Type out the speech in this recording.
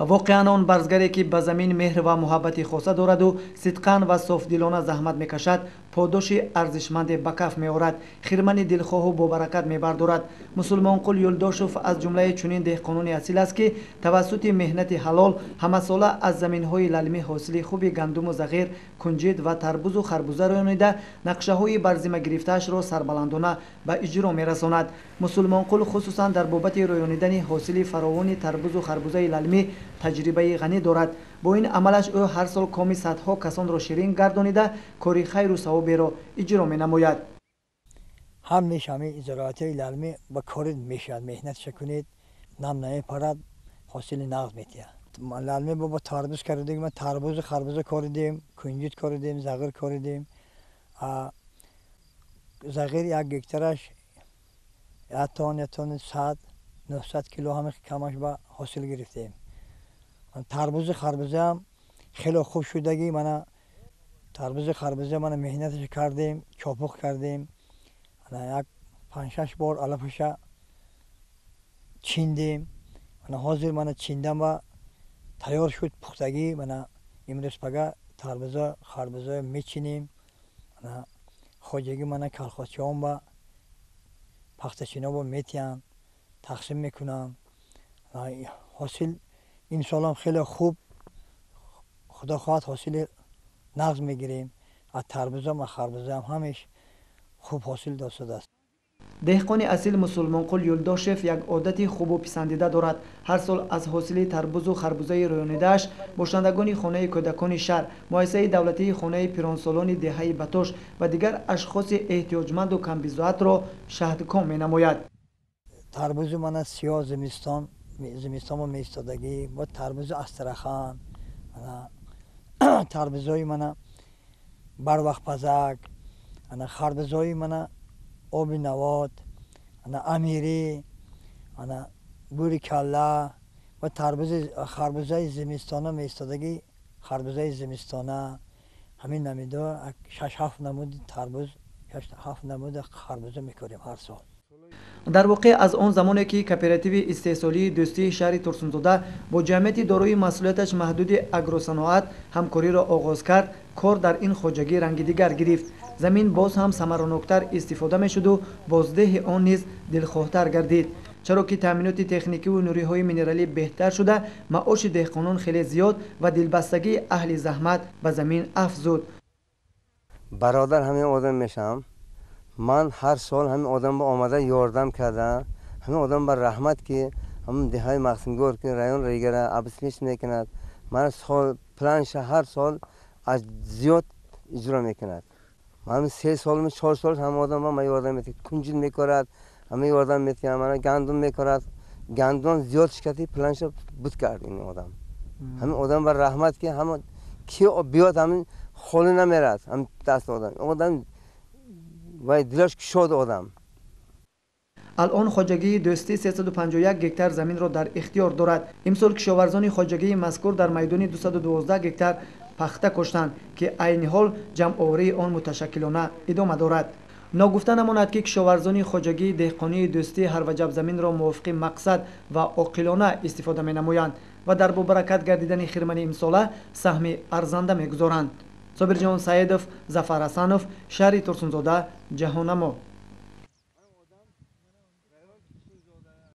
Воқеан, он барзгаре, ки ба замин меҳр ва муҳаббати хоса дораду сидқан ва софдилона заҳмат мекашад, подоши арзишманде ба каф меорад, хирмани дилхоҳу бобаракат мебардорад. Мусулмонқул Юлдошев аз ҷумлаи чунин деҳқонони асил аст, ки тавассути меҳнати ҳалол ҳамасола аз заминҳои лалмӣ ҳосили хуби гандуму зағир, кунҷид ва тарбузу харбуза рӯёнида, нақшаҳои барзима гирифтаашро сарбаландона ба иҷро мерасонад. Мусулмонқул хусусан дар бобати рӯёнидани ҳосили фаровони тарбузу харбузаи лалмӣ таҷрибаи ғанӣ дорад. Бо ин амалаш ӯ ҳар сол коми садҳо касонро ширин гардонида, кори хайру савоберо иҷро менамояд. Ҳамеш ҳамин зироатҳои лалмӣ ба кори мешавад. Меҳнатша кунед, нам намепарад, ҳосили нағз метиҳад. Лалмӣ бо тарбуз кардем, тарбузу харбуза коридем, кунҷид коридем, зағир коридем. Зағир як гектараш 1 тон, 1 тонни 100, 900 кило ҳами камаш ба ҳосил гирифтем. Тарбузу харбузаам хеле хуб шудагӣ. Мана тарбузу харбуза, мана меҳнаташ кардем, чопуқ кардем, як панҷ-шаш бор алафаша чиндем. Мана ҳозир мана чиндан ба тайёр шуд, пухтагӣ. Мана имрӯз пага тарбуза, харбуза мечинем. Мана хоҷагӣ, мана калхозчиҳом ба пахтачино бо метиҳанд, тақсим мекунанд. Ҳосил имсолам хеле хуб, худо хоҳад, ҳосили нағз мегирем. Аз тарбузам, аз харбузаам ҳамеш хуб ҳосил дошудааст. Деҳқони асил Мусулмонқул Юлдошев як одати хубу писандида дорад. Ҳар сол аз ҳосили тарбузу харбузаи рӯёнидааш бошандагони хонаи кӯдакони шаҳр, муассисаи давлатии хонаи пиронсолони деҳаи Батош ва дигар ашхоси эҳтиёҷманду камбизоатро шаҳдком менамояд. Тарбузу мана сиёҳ зимистон, зимистонмо меистодагӣ, бо тарбузу Астрахан, тарбузои мана барвақтпазак, ана харбузои мана оби навот, ана амирӣ, ана бури калла ва тарбузи, харбузаи зимистона меистодагӣ, харбузаи зимистона. Ҳамин намудо шаш ҳафт намуди тарбуз, шаш ҳафт намуди харбуза мекорем ҳар сол. Дар воқеъ, аз он замоне ки кооперативи истеҳсолии Дӯстии шаҳри Турсунзода бо ҷамъияти дорои масъулияташ маҳдуди Агросаноат ҳамкориро оғоз кард, кор дар ин хоҷагӣ ранги дигар гирифт. Замин боз ҳам самараноктар истифода мешуду боздеҳи он низ дилхоҳтар гардид, чаро ки таъминоти техникиву нуриҳои минералӣ беҳтар шуда, маоши деҳқонон хеле зиёд ва дилбастагии аҳли заҳмат ба замин афзуд. Бародар, ҳамин одам мешавам. Ман ҳар сол ҳамин одам ба омада ёрдам кардам. Ҳамин одам ба раҳмат, ки ҳамин деҳаи Мақсимгор, ки район Регара обеспечить мекунад. Ман сол планша ҳар сол аз зиёд иҷро мекунад. Ман 3 солми, 4 сол ҳама одам ба ман ёрдам метиҳад. Кунҷид мекорад, ҳама ёрдам метиҳад. Мана гандум мекорад, гандум зиёд шикати, планша буд кард ин одам. Ҳамин одам ба раҳмат, ки ҳама ки биёд, ҳамин холӣ намерад ҳамин даст одам. Одам вай дилаш кушод одам. Алон хоҷагии Дӯстӣ 351 гектар заминро дар ихтиёр дорад. Имсол кишоварзони хоҷагии мазкур дар майдони 212 гектар пахта коштанд, ки айни ҳол ҷамъоварии он муташаккилона идома дорад. Ногуфта намонад, ки кишоварзони хоҷагии деҳқонии Дӯстӣ ҳарваҷаб заминро мувофиқи мақсад ва оқилона истифода менамоянд ва дар бобаракат гардидани хирмани имсола саҳми арзанда мегузоранд. Собирҷон Саидов, Зафар Ҳасанов, шаҳри Турсунзода, Ҷаҳоннамо.